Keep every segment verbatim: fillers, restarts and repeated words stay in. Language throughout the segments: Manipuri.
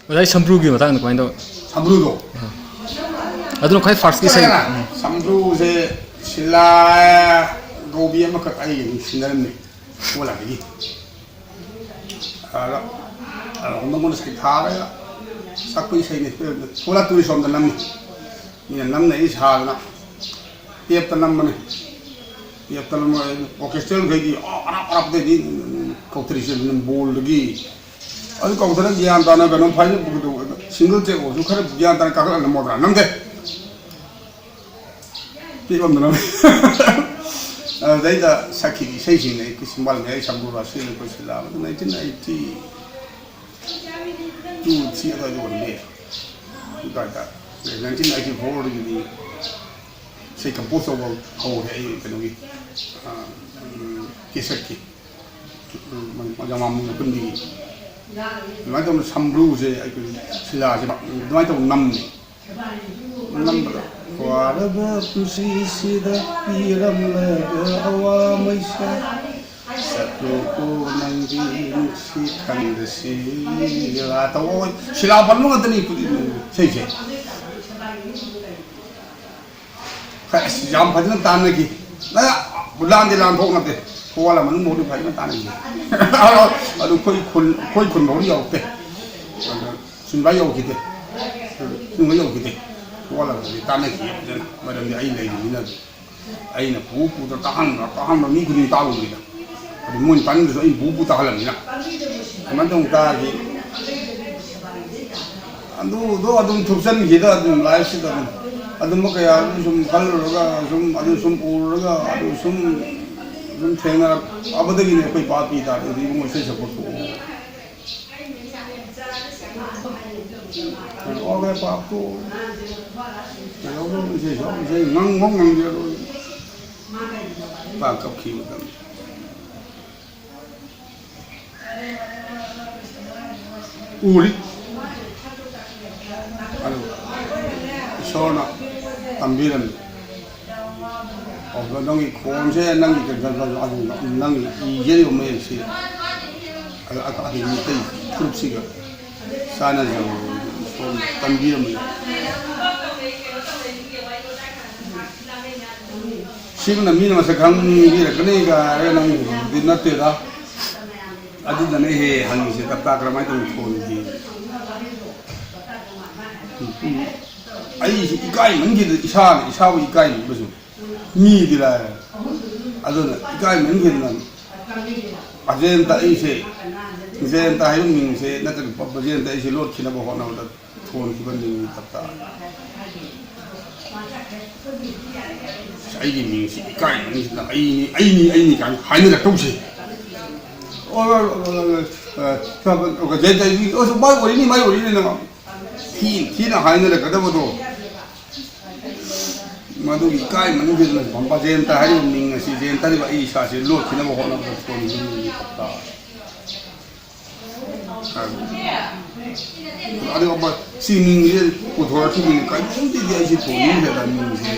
ꯑꯣꯖꯥ, ꯑꯩ ꯁꯝꯕ꯭ꯔꯨꯒꯤ ꯃꯇꯥꯡꯗ ꯀꯃꯥꯏꯅ ꯇꯧꯋꯤ? ꯁꯝꯕ꯭ꯔꯨꯗꯣ? ꯑꯗꯨꯅ ꯈ꯭ꯋꯥꯏ ꯐꯥꯔꯁꯀꯤ ꯏꯁꯩ꯫ ꯁꯝꯕ꯭ꯔꯨꯁꯦ ꯁꯤꯂꯥ ꯀꯧꯕꯤ ꯑꯃꯈꯛ ꯑꯩꯒ ꯅꯨꯡꯁꯤꯅꯔꯝꯃꯤ, ꯍꯣꯂꯥꯗꯒꯤ꯫ ꯑꯗ, ꯑꯗ ꯃꯉꯣꯟꯗ ꯁꯩꯊꯥꯔꯒ ꯁꯛꯄ ꯏꯁꯩꯅꯤ꯫ ꯍꯣꯂꯥ ꯇꯨꯔꯤꯁ ꯍꯣꯝꯗ ꯅꯝꯃꯤ꯫ ꯃꯤꯅ ꯅꯝꯅ ꯑꯩ ꯁꯥꯗꯅ ꯇꯦꯞꯇ ꯅꯝꯕꯅꯤ꯫ ꯇꯦꯞꯇ ꯅꯝꯕ, ꯑꯣꯔꯀꯦꯁꯇ꯭ꯔꯦꯜꯈꯩꯗꯤ, ꯑꯥ, ꯑꯔꯥꯞ ꯑꯔꯥꯞꯄꯗꯩꯗꯤ ꯀꯧꯊꯔꯤꯁꯦ ꯅꯝꯕꯣꯜꯗꯒꯤ꯫ ꯑꯗꯨ ꯀꯧꯊꯔ ꯒ꯭ꯌꯥꯟ ꯇꯥꯅ ꯀꯩꯅꯣ ꯐꯥꯏꯅꯦꯜ ꯄꯨꯒꯗꯧꯕ, ꯁꯤꯡꯒꯜ ꯆꯦꯛ ꯑꯣꯏꯔꯁꯨ ꯈꯔ ꯒ꯭ꯌꯥꯟ ꯇꯥꯅ ꯀꯥꯈꯠꯂ ꯅꯝꯃꯣꯗ꯭ꯔꯥ? ꯅꯝꯗꯦ꯫ ꯄꯤꯛꯂꯝꯗꯅ꯫ ꯑꯗꯨꯗꯩꯗ ꯁꯛꯈꯤꯕ ꯏꯁꯩꯁꯤꯡꯅ ꯑꯩꯈꯣꯏ ꯁꯤꯝꯕꯥꯜ ꯃꯌꯥꯏ ꯁꯝꯕꯨꯔ ꯑꯁꯤꯅ ꯑꯩꯈꯣꯏ ꯁꯤꯜꯂꯛꯑꯕ nineteen eighty two three ꯑꯗꯨꯋꯥꯏꯗ ꯑꯣꯏꯔꯝꯕ ꯌꯥꯏ꯫ ꯑꯗꯨꯋꯥꯏꯗ nineteen eighty fourꯒꯤꯗꯤ ꯏꯁꯩ ꯀꯝꯄꯣꯖ ꯇꯧꯕ ꯍꯧꯔꯦ ꯑꯩ ꯀꯩꯅꯣꯒꯤ, ꯑ, ꯎꯝ, ꯀꯦꯁꯦꯠꯀꯤ꯫ ꯎꯝ, ꯃꯖꯃꯥ ꯃꯨꯡꯗ ꯄꯨꯟꯕꯤꯒꯤ꯫ ꯑꯗꯨꯃꯥꯏꯅ ꯇꯧꯅ ꯁꯝꯕ꯭ꯔꯨꯁꯦ ꯑꯩꯈꯣꯏ ꯁꯤꯂꯥꯁꯦ ꯑꯗꯨꯃꯥꯏꯅ ꯇꯧꯅ ꯅꯝꯃꯦ꯫ ꯅꯝꯕꯗ ꯋꯥꯔꯕ ꯄꯨꯟꯁꯤꯁꯤꯗ ꯄꯤꯔꯝꯂꯕ ꯑꯋꯥ ꯃꯩꯁꯥ, ꯆꯠꯂꯣꯀꯣ ꯅꯪꯗꯤ ꯅꯨꯡꯁꯤ ꯈꯪꯗꯁꯤ꯫ ꯇꯧꯕ ꯁꯤꯂꯥ ꯄꯟꯕ ꯉꯥꯛꯇꯅꯤ ꯏꯁꯩꯁꯦ꯫ ꯑꯁ, ꯌꯥꯝ ꯐꯖꯅ ꯇꯥꯟꯅꯈꯤ꯫ ꯅ ꯂꯥꯟꯗꯤ ꯂꯥꯟꯊꯣꯛ ꯅꯠꯇꯦ꯫ ꯊꯧꯕꯥꯜ ꯃꯅꯨꯡ ꯐꯥꯎꯗꯤ ꯐꯖꯅ ꯇꯥꯟꯅꯈꯤ꯫ ꯑꯗꯨ ꯑꯩꯈꯣꯏ ꯈꯨꯟ, ꯑꯩꯈꯣꯏ ꯈꯨꯟ ꯐꯥꯎꯗꯤ ꯌꯧꯔꯛꯇꯦ꯫ ꯑꯗꯨ ꯁꯤꯡꯕꯥ ꯌꯧꯈꯤꯗꯦ꯫ ꯁꯤꯡꯕ ꯌꯧꯈꯤꯗꯦ꯫ ꯊꯧꯕꯥꯜ ꯐꯥꯎꯗꯤ ꯇꯥꯟꯅꯈꯤ ꯐꯖꯅ꯫ ꯃꯔꯝꯗꯤ ꯑꯩ ꯂꯩꯔꯤꯕꯅꯤꯅ ꯑꯗꯨꯝ꯫ ꯑꯩꯅ ꯄꯨ ꯄꯨꯗ ꯇꯥꯍꯟꯕ, ꯇꯥꯍꯟꯕ ꯃꯤ ꯈꯨꯗꯤꯡ ꯇꯥꯕ ꯉꯝꯃꯤꯗ꯫ ꯑꯗꯨ ꯃꯣꯏꯅ ꯇꯥꯅꯤꯡꯗ꯭ꯔꯁꯨ ꯑꯩꯅ ꯄꯨ ꯄꯨ ꯇꯥꯍꯜꯂꯝꯅꯤꯅ꯫ ꯑꯗꯨꯃꯥꯏꯅ ꯇꯧꯅ ꯇꯥꯔꯗꯤ ꯑꯗꯨꯗꯣ ꯑꯗꯨꯝ ꯊꯨꯞꯆꯟꯈꯤꯗ ꯑꯗꯨꯝ ꯂꯥꯏꯐꯁꯤꯗ ꯑꯗꯨꯝ꯫ ꯑꯗꯨꯝꯕ ꯀꯌꯥ ꯑꯗꯨ ꯁꯨꯝ ꯈꯜꯂꯨꯔꯒ ꯁꯨꯝ ꯑꯗꯨ ꯁꯨꯝ ꯎꯔꯨꯔꯒ ꯑꯗꯨ ꯁꯨꯝ, ꯁꯨꯝ ꯊꯦꯡꯅꯔꯛꯑꯕꯗꯒꯤꯅꯦ ꯑꯩꯈꯣꯏ ꯄꯥꯄꯤ ꯇꯥꯔꯦ꯫ ꯑꯗꯨ ꯏꯕꯨꯡꯉꯣ ꯏꯁꯩ ꯁꯛꯄ ꯇꯣꯛꯑꯣ꯫ ꯑꯣꯒꯦ ꯄꯥꯞꯇꯨ꯫ ꯀꯩꯗꯧꯗꯣꯏꯅꯣ ꯏꯁꯩ ꯁꯛ-, ꯏꯁꯩ ꯉꯪꯕ ꯉꯝꯖꯔꯣꯏ꯫ ꯄꯥ ꯀꯞꯈꯤꯕ ꯃꯇꯝꯗ꯫ ꯎꯔꯤ꯫ ꯑꯗꯨ ꯏꯁꯣꯔꯅ ꯇꯝꯕꯤꯔꯝꯃꯤ꯫ ꯑꯗꯣ ꯅꯪꯒꯤ ꯈꯣꯟꯁꯦ, ꯅꯪꯒꯤ ꯀꯩꯅꯣ, ꯅꯪꯒꯤ ꯏꯖꯔꯤꯕ ꯃꯌꯦꯛꯁꯤ ꯑ-, ꯑ-, ꯑꯩꯈꯣꯏ ꯃꯤꯇꯩ ꯐꯨꯔꯨꯞꯁꯤꯒ ꯆꯥꯟꯅꯖꯕ ꯁꯣꯝ ꯇꯝꯕꯤꯔꯝꯕꯅꯤ꯫ ꯁꯤꯃꯅ ꯃꯤꯅ ꯃꯁꯛ ꯈꯪꯕꯤꯔꯛꯀꯅꯤ ꯀꯥꯏꯅ ꯅꯪꯗꯤ ꯅꯠꯇꯦꯗ꯫ ꯑꯗꯨꯗꯅ ꯍꯦ ꯍꯪꯉꯤꯁꯦ, ꯇꯞꯇꯥ ꯀꯔꯝꯍꯥꯏꯅ ꯇꯧꯅ ꯊꯣꯟꯒꯦ? ꯑꯩꯁꯤ ꯏꯀꯥꯏꯃꯟꯈꯤꯗꯅ, ꯏꯁꯥꯅ ꯏꯁꯥꯕꯨ ꯏꯀꯥꯏꯅꯤꯡꯕꯁꯨ꯫ ꯃꯤꯗꯤ ꯂꯥꯏꯔꯦ꯫ ꯑꯗꯨꯅ ꯏꯀꯥꯏꯃꯟꯈꯤꯗꯅ ꯕꯖꯦꯟꯇ ꯑꯩꯁꯦ, ꯕꯖꯦꯟꯇ ꯍꯥꯏꯕ ꯃꯤꯡꯁꯦ ꯅꯠꯇ꯭ꯔꯒ ꯕꯖꯦꯟꯇ ꯑꯩꯁꯦ ꯂꯣꯠꯈꯤꯅꯕ ꯍꯣꯠꯅꯕꯗ ꯊꯣꯟꯈꯤꯕ ꯃꯤꯡꯅꯤ ꯇꯞꯇꯥ꯫ ꯑꯩꯒꯤ ꯃꯤꯡꯁꯤ ꯏꯀꯥꯏꯃꯟꯈꯤꯗꯅ ꯑꯩꯅꯤ, ꯑꯩꯅꯤ, ꯑꯩꯅꯤ ꯀꯥꯏꯅ ꯍꯥꯏꯅꯔꯛꯇꯧꯁꯦ꯫ ꯑꯣ, ꯑꯣ, ꯑꯣ, ꯑꯣ, ꯑꯣ, ꯖꯦꯟꯇ ꯑꯩꯗꯤ, ꯑꯣ, ꯃꯥꯏ ꯑꯣꯏꯔꯤꯅꯤ, ꯃꯥꯏ ꯑꯣꯏꯔꯤꯅꯤ ꯅꯪ ꯊꯤ-, ꯊꯤꯅ ꯍꯥꯏꯅꯔꯛꯀꯗꯕꯗꯣ꯫ ꯃꯗꯨꯒꯤ ꯏꯀꯥꯏ ꯃꯅꯨꯡꯁꯤꯗꯅ ꯄꯝꯄꯥ ꯖꯌꯟꯇ ꯍꯥꯏꯔꯤꯕ ꯃꯤꯡ ꯑꯁꯤ, ꯖꯌꯟꯇ ꯍꯥꯏꯔꯤꯕ ꯑꯩ ꯏꯁꯥꯁꯦ ꯂꯣꯠꯈꯤꯅꯕ ꯍꯣꯠꯅꯕꯗ ꯊꯣꯟꯈꯤꯕ ꯃꯤꯡꯅꯤ ꯄꯝꯄꯥ꯫ ꯑꯗꯨꯒ ꯁꯤ ꯃꯤꯡꯁꯦ ꯄꯨꯊꯣꯔꯛꯈꯤꯕꯅꯤ, ꯀꯔꯤꯒꯨꯝꯕꯗꯤ ꯑꯩꯁꯦ ꯊꯣꯟꯅꯤꯡꯗꯦꯗ ꯃꯤꯡꯁꯦ꯫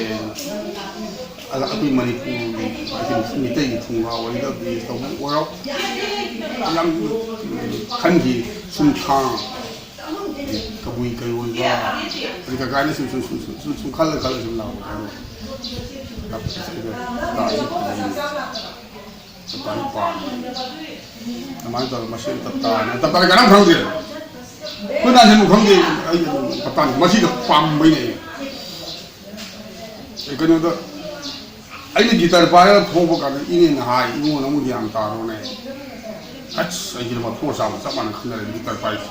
ꯑꯗ ꯑꯩꯈꯣꯏ ꯃꯅꯤꯄꯨꯔꯒꯤ, ꯑꯩꯈꯣꯏ ꯃꯤꯇꯩꯒꯤ ꯐꯨꯡꯒꯥ ꯋꯥꯔꯤꯗ base ꯇꯧꯕ ꯑꯣꯏꯔꯣ, ꯌꯥꯝ ꯈꯟꯈꯤ꯫ ꯁꯨꯝ ꯊꯥ ꯀꯕꯨꯏ ꯀꯩ ꯑꯣꯏꯕ, ꯑꯗꯩ ꯀꯀꯥꯏꯅ ꯁꯨꯝ, ꯁꯨꯝ, ꯁꯨꯝ, ꯁꯨꯝ, ꯁꯨꯝ, ꯁꯨꯝ ꯈꯜꯂ, ꯈꯜꯂ ꯁꯨꯝ ꯂꯥꯛꯄ ꯀꯥꯟꯗ ꯇꯞꯇꯥꯏ ꯄꯥꯝꯃꯤ꯫ ꯑꯗꯨꯃꯥꯏꯅ ꯇꯧꯔꯒ ꯃꯁꯤ ꯇꯞꯇꯥꯏꯅ, ꯇꯞꯇꯥꯏ ꯀꯅꯥꯝ ꯈꯪꯗꯦ꯫ ꯑꯩꯈꯣꯏ ꯅꯥꯖꯤꯟꯕꯨ ꯈꯪꯗꯦ꯫ ꯑꯩ ꯇꯞꯇꯥꯏ ꯃꯁꯤꯗ ꯄꯥꯝꯕꯩꯅꯦ꯫ ꯑꯩ ꯀꯩꯅꯣꯗ, ꯑꯩꯅ ꯒꯤꯇꯔ ꯄꯥꯏꯔꯒ ꯊꯣꯛꯄ ꯀꯥꯟꯗ ꯏꯅꯦꯅ ꯍꯥꯏ, "ꯏꯕꯨꯡꯉꯣ, ꯅꯪꯕꯨ ꯒ꯭ꯌꯥꯟ ꯇꯥꯔꯣꯅꯦ꯫ ꯑꯁ, ꯑꯩꯁꯦ ꯃꯊꯣꯡ ꯆꯥꯕ ꯆꯞ ꯃꯥꯟꯅ ꯈꯟꯅꯔꯦ ꯒꯤꯇꯔ ꯄꯥꯏꯁꯦ꯫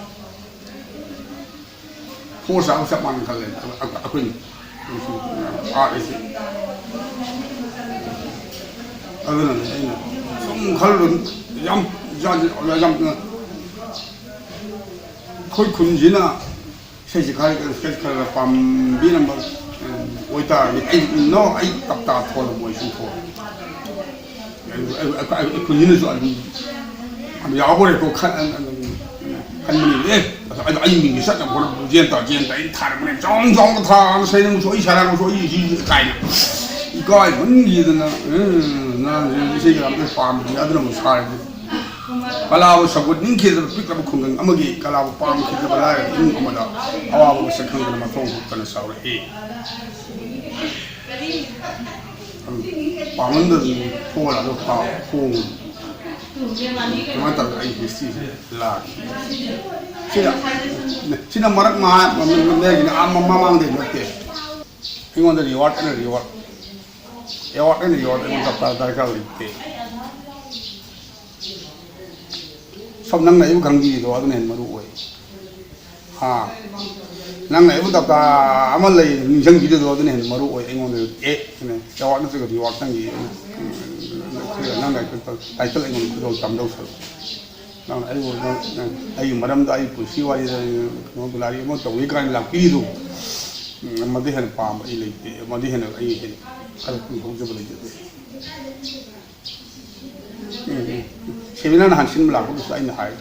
ꯐꯣꯔ ꯆꯥꯕ ꯆꯞ ꯃꯥꯟꯅ ꯈꯜꯂꯦ ꯑꯩꯈꯣꯏꯅ꯫ ꯑꯥꯔꯠ ꯑꯁꯤ꯫ ꯑꯗꯨꯅꯅꯦ ꯑꯩꯅ ꯁꯨꯝ ꯈꯜꯂꯨꯔ ꯌꯥꯝ, ꯌꯥꯝ, ꯌꯥꯝ, ꯑꯩꯈꯣꯏ ꯈꯨꯟꯁꯤꯅ ꯏꯁꯩꯁꯦ ꯈꯔ, ꯈꯔ, ꯈꯔ ꯄꯥꯝꯕꯤꯔꯝꯕ ꯑꯣꯏꯇꯥꯔꯗꯤ ꯑꯩ, no, ꯑꯩ ꯇꯞꯇꯥ ꯊꯣꯜꯂꯝꯃꯣꯏ ꯁꯨꯝ ꯊꯣꯜꯂꯦ꯫ ꯑꯩ, ꯑꯩ, ꯑꯩ, ꯑꯩ ꯈꯨꯟꯁꯤꯅꯁꯨ ꯑꯗꯨꯝ ꯌꯥꯝ ꯌꯥꯎꯈ꯭ꯔꯦꯀꯣ ꯈꯟ-, ꯈꯟꯕꯅꯤ꯫ ꯑꯦ, ꯑꯗꯣ ꯑꯩ, ꯑꯩ ꯃꯤꯡꯁꯦ ꯆꯠꯅꯕ ꯍꯣꯠꯅꯕ ꯖꯦꯟ ꯇꯧꯔ, ꯖꯦꯟ ꯇꯧꯔ ꯑꯩꯅ ꯊꯥꯔꯛꯄꯅꯦ꯫ ꯆꯥꯎꯅ ꯆꯥꯎꯅ ꯊꯥꯔꯒ ꯁꯩꯔꯦꯡꯁꯨ ꯑꯩ ꯁꯥꯔꯒꯁꯨ ꯑꯩ ꯁꯤ ꯀꯥꯏꯅ꯫ ꯏꯀꯥꯏꯃꯟꯈꯤꯗꯅ, ꯎꯝ, ꯅꯍꯥꯟꯁꯦ ꯏꯁꯩꯒ ꯑꯝꯇ ꯄꯥꯝꯗ꯭ꯔꯦ, ꯑꯗꯨꯅ ꯑꯃꯨꯛ ꯁꯥꯔꯗꯤ꯫ ꯀꯂꯥꯕꯨ ꯁꯧꯒꯠꯅꯤꯡꯈꯤꯗ꯭ꯔꯕ ꯄꯤꯛꯂꯕ ꯈꯨꯡꯒꯪ ꯑꯃꯒꯤ ꯀꯂꯥꯕꯨ ꯄꯥꯝꯈꯤꯗ꯭ꯔꯕ ꯂꯥꯏꯔꯕ ꯏꯃꯨꯡ ꯑꯃꯗ ꯑꯋꯥꯕ ꯃꯁꯛ ꯈꯪꯗꯅ ꯃꯊꯣꯡ ꯍꯨꯠꯇꯅ ꯆꯥꯎꯔꯛꯏ꯫ ꯄꯥꯃꯟꯗꯗꯅ ꯊꯣꯛꯑ ꯂꯥꯛꯑꯒ ꯄꯥ-, ꯈꯣꯡ ꯀꯃꯥꯏꯅ ꯇꯧꯔꯒ ꯑꯩ ꯍꯤꯁꯇ꯭ꯔꯤꯁꯦ ꯂꯥꯛꯈꯤ? ꯁꯤꯅ, ꯁꯤꯅ ꯃꯔꯛ ꯃꯍꯥ-, ꯃꯃꯤꯡ ꯃꯌꯥꯏꯒꯤꯅ ꯑꯥ ꯃꯃꯥꯡꯗꯩ ꯅꯠꯇꯦ꯫ ꯑꯩꯉꯣꯟꯗ ꯔꯤꯋꯥꯔꯗ ꯑꯩꯅ ꯔꯤꯋꯥꯔꯗ꯫ ꯑꯦꯋꯥꯔꯗ ꯑꯩꯅ ꯔꯤꯋꯥꯔꯗ ꯑꯩꯉꯣꯟꯗ ꯗꯔꯀꯥꯔ, ꯗꯔꯀꯥꯔ ꯂꯩꯇꯦ꯫ ꯁꯨꯝ ꯅꯪꯅ ꯑꯩꯕꯨ ꯈꯪꯕꯤꯔꯤꯗꯣ ꯑꯗꯨꯅ ꯍꯦꯟꯅ ꯃꯔꯨ ꯑꯣꯏ꯫ ꯑꯥ, ꯅꯪꯅ ꯑꯩꯕꯨ ꯗꯔꯀꯥꯔ ꯑꯃ ꯂꯩ ꯅꯤꯡꯁꯤꯡꯕꯤꯔꯤꯗꯣ ꯑꯗꯨꯅ ꯍꯦꯟꯅ ꯃꯔꯨ ꯑꯣꯏ ꯑꯩꯉꯣꯟꯗ꯫ ꯑꯦ, ꯑꯦꯋꯥꯔꯗ ꯅꯠꯇ꯭ꯔꯒ ꯔꯤꯋꯥꯔꯗ ꯅꯪꯒꯤ, ꯅꯪꯅ ꯇꯥꯏꯇꯜ ꯑꯩꯉꯣꯟꯗ ꯈꯨꯗꯣꯜ ꯇꯝꯗꯧ ꯁꯔꯨꯛ꯫ ꯅꯪꯅ ꯑꯩꯕꯨ, ꯅꯪ, ꯅꯪ ꯑꯩꯒꯤ ꯃꯔꯝꯗ, ꯑꯩꯒꯤ ꯄꯨꯟꯁꯤ ꯋꯥꯔꯤꯗ ꯀꯩꯅꯣ ꯂꯥꯏꯔꯤꯛ ꯑꯃ ꯇꯧꯏ ꯀꯥꯏꯅ ꯂꯥꯛꯄꯤꯔꯤꯗꯣ, ꯎꯝ, ꯃꯗꯨ ꯍꯦꯟꯅ ꯄꯥꯝꯕ ꯑꯩ ꯂꯩꯇꯦ꯫ ꯃꯗꯨ ꯍꯦꯟꯅ ꯑꯩ ꯍꯦꯟꯅ ꯈꯔ ꯍꯧꯖꯕ ꯂꯩꯖꯗꯦ꯫ ꯎꯝ, ꯎꯝ꯫ ꯁꯦꯃꯤꯅꯥꯔ ꯅꯍꯥꯟ ꯁꯤꯟꯕ ꯂꯥꯛꯄꯗꯨꯁꯨ ꯑꯩꯅ ꯍꯥꯏ,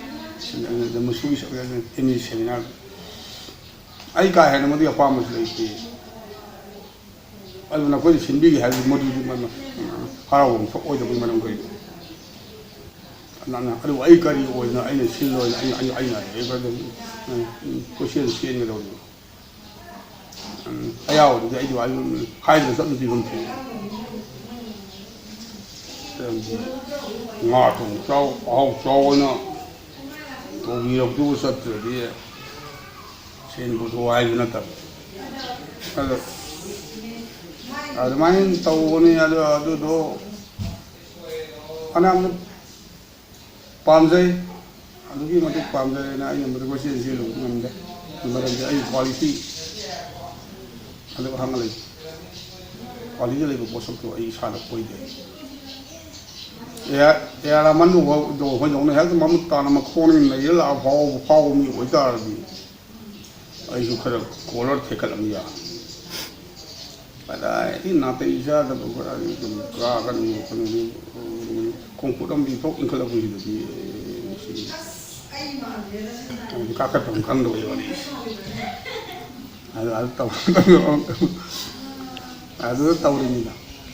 ꯃꯁꯨꯒꯤ ꯑꯦꯝ ꯏ ꯁꯦꯃꯤꯅꯥꯔ, ꯑꯩ ꯀꯥ ꯍꯦꯟꯅ ꯃꯗꯨꯒꯤ ꯑꯄꯥꯝꯕꯁꯨ ꯂꯩꯇꯦ꯫ ꯑꯗꯨ ꯅꯈꯣꯏꯅ ꯁꯤꯟꯕꯤꯒꯦ ꯍꯥꯏꯔꯗꯤ ꯃꯗꯨꯗꯤ ꯃ-, ꯃ-, ꯍꯔꯥꯎꯕ ꯑꯃ ꯊꯣꯛꯑꯣꯏꯗꯕꯒꯤ ꯃꯔꯝ ꯀꯩꯅꯣ? ꯑꯗꯨꯅ, ꯑꯗꯨꯕꯨ ꯑꯩ ꯀꯔꯤ ꯑꯣꯏꯅ ꯑꯩꯅ ꯁꯤꯜꯂꯣꯏꯅ ꯑꯩ, ꯑꯩ, ꯑꯩꯅ ꯍꯦꯛ ꯑꯗꯨꯝ, ꯎꯝ, ꯎꯝ, ꯀꯣꯏꯆꯦꯟ ꯆꯦꯟꯒꯗꯧꯔꯤꯅꯣ? ꯎꯝ, ꯑꯌꯥꯎꯕꯗꯨꯗꯤ ꯑꯩꯗꯤ ꯋꯥꯔꯤ ꯍꯥꯏꯗꯅ ꯆꯠꯅ ꯄꯤꯐꯝ ꯊꯣꯛꯏ꯫ ꯉꯥ ꯊꯣꯡ ꯆꯥꯎ, ꯑꯍꯥꯎ ꯆꯥꯎ ꯑꯅ ꯀꯧꯕꯤꯔꯛꯇꯨꯕ ꯆꯠꯇ꯭ꯔꯗꯤ ꯁꯦꯟ ꯄꯨꯊꯣꯛꯑꯣ ꯍꯥꯏꯕ ꯅꯠꯇꯕ꯫ ꯑꯗꯣ ꯑꯗꯨꯃꯥꯏꯅ ꯇꯧꯕꯅꯤ꯫ ꯑꯗꯣ ꯑꯗꯨꯗꯣ ꯐꯅꯌꯥꯝꯅ ꯄꯥꯝꯖꯩ, ꯑꯗꯨꯛꯀꯤ ꯃꯇꯤꯛ ꯄꯥꯝꯖꯩ꯫ ꯑꯩꯅ ꯃꯗꯨ ꯀꯣꯏꯆꯦꯟ ꯆꯦꯜꯂꯨꯕ ꯉꯝꯗꯦ꯫ ꯃꯔꯝꯗꯤ ꯑꯩ ꯀ꯭ꯋꯥꯂꯤꯇꯤ ꯑꯗꯨ ꯍꯥꯡꯅ ꯂꯩ꯫ ꯀ꯭ꯋꯥꯂꯤꯇꯤ ꯂꯩꯕ ꯄꯣꯠꯁꯛꯇꯣ ꯑꯩ ꯏꯁꯥꯗ ꯑꯣꯏꯗꯦ꯫ ꯑꯦ ꯑꯥꯔ, ꯑꯦ ꯑꯥꯔ ꯔꯥꯃꯟꯗꯣ ꯍꯣꯏꯗꯧꯅ ꯍꯦꯛꯇ ꯃꯃꯨꯠ ꯇꯥꯅ ꯃꯈꯣꯡꯅ ꯅꯩꯔ ꯂꯥꯛꯑ ꯐꯥꯎꯕ, ꯐꯥꯎꯕ ꯃꯤ ꯑꯣꯏꯇꯥꯔꯗꯤ ꯑꯩꯁꯨ ꯈꯔ ꯀꯣꯂꯔ ꯊꯦꯛꯀꯠꯂꯝ ꯌꯥ꯫ ꯀꯗꯥꯏꯗꯒꯤ ꯅꯥꯇꯩ ꯆꯥꯗꯕ ꯈꯔ ꯑꯗꯨꯝ ꯀꯥ ꯀꯩꯅꯣ, ꯀꯩꯅꯣ, ꯈꯣꯡꯈꯨꯠ ꯑꯃꯗꯤ ꯊꯣꯛ ꯏꯟꯈꯠꯂꯛꯄꯁꯤꯗꯗꯤ, ꯁꯤ ꯀꯥꯈꯠꯐꯝ ꯈꯪꯗꯕꯒꯤ ꯋꯥꯔꯤꯁꯦ꯫ ꯑꯗꯨ, ꯑꯗꯨ ꯇꯧ-, ꯑꯗꯨ ꯇꯧꯔꯤꯅꯤꯗ꯫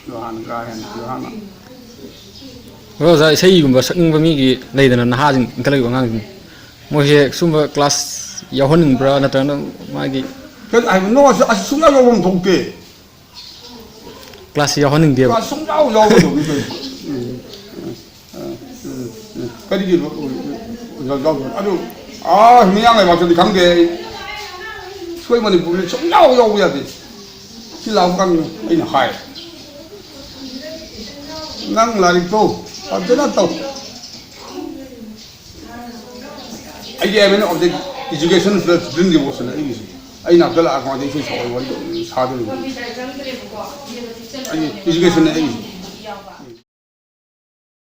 ꯌꯣꯍꯥꯟ ꯀꯥ ꯍꯦꯟꯅ ꯌꯣꯍꯥꯟꯅ꯫ ꯑꯣꯖꯥ, ꯏꯁꯩꯒꯨꯝꯕ ꯁꯛꯅꯤꯡꯕ ꯃꯤꯒꯤ ꯂꯩꯗꯅ, ꯅꯍꯥꯁꯤꯡ, ꯏꯟꯈꯠꯂꯛꯏꯕ ꯑꯉꯥꯡꯁꯤꯡ, ꯃꯣꯏꯁꯦ ꯁꯨꯝꯕ ꯀ꯭ꯂꯥꯁ ꯌꯥꯎꯍꯟꯅꯤꯡꯕ꯭ꯔꯥ, ꯅꯠꯇ꯭ꯔꯒꯅ ꯃꯥꯒꯤ ꯀꯩꯅꯣ ꯍꯥꯏꯕ? ꯅꯣ, ꯑꯁ, ꯑꯁ ꯁꯨꯡꯌꯥꯎ ꯌꯥꯎꯐꯝ ꯊꯣꯛꯇꯦ꯫ ꯀ꯭ꯂꯥꯁꯁꯤ ꯌꯥꯎꯍꯟꯅꯤꯡꯗꯦꯕ꯫ ꯀ꯭ꯂꯥꯁ ꯁꯨꯡꯌꯥꯎ ꯌꯥꯎꯔꯣꯏꯗꯧꯅꯤ ꯀꯩꯅꯣ꯫ ꯎꯝ, ꯎꯝ, ꯎꯝ, ꯎꯝ꯫ ꯀꯔꯤꯒꯤꯅꯣ? ꯌꯥꯎ-, ꯌꯥꯎ-, ꯑꯗꯨ, ꯑꯥ, ꯃꯤꯌꯥꯝ ꯂꯩꯕꯥꯛꯇꯗꯤ ꯈꯪꯗꯦ ꯑꯩ꯫ ꯑꯩꯈꯣꯏ ꯃꯅꯤꯄꯨꯔꯗꯤ ꯁꯨꯡꯌꯥꯎ ꯌꯥꯎꯕ ꯌꯥꯗꯦ꯫ ꯁꯤ ꯂꯥꯛꯄ ꯀꯥꯟꯗ ꯑꯩꯅ ꯍꯥꯏ꯫ "ꯅꯪ ꯂꯥꯏꯔꯤꯛꯇꯣ ꯐꯖꯅ ꯇꯧ꯫" ꯑꯩꯒꯤ aim and object education plus children devotion ꯑꯩꯒꯤꯁꯦ꯫ ꯑꯩ ꯅꯥꯛꯇ ꯂꯥꯛꯑ ꯀꯃꯥꯏꯅ ꯏꯁꯩ ꯁꯛꯑꯣ ꯋꯥꯔꯤ ꯁꯥꯗꯣꯔꯤꯕ? ꯑꯩꯒꯤ education ꯑꯩꯒꯤꯁꯦ꯫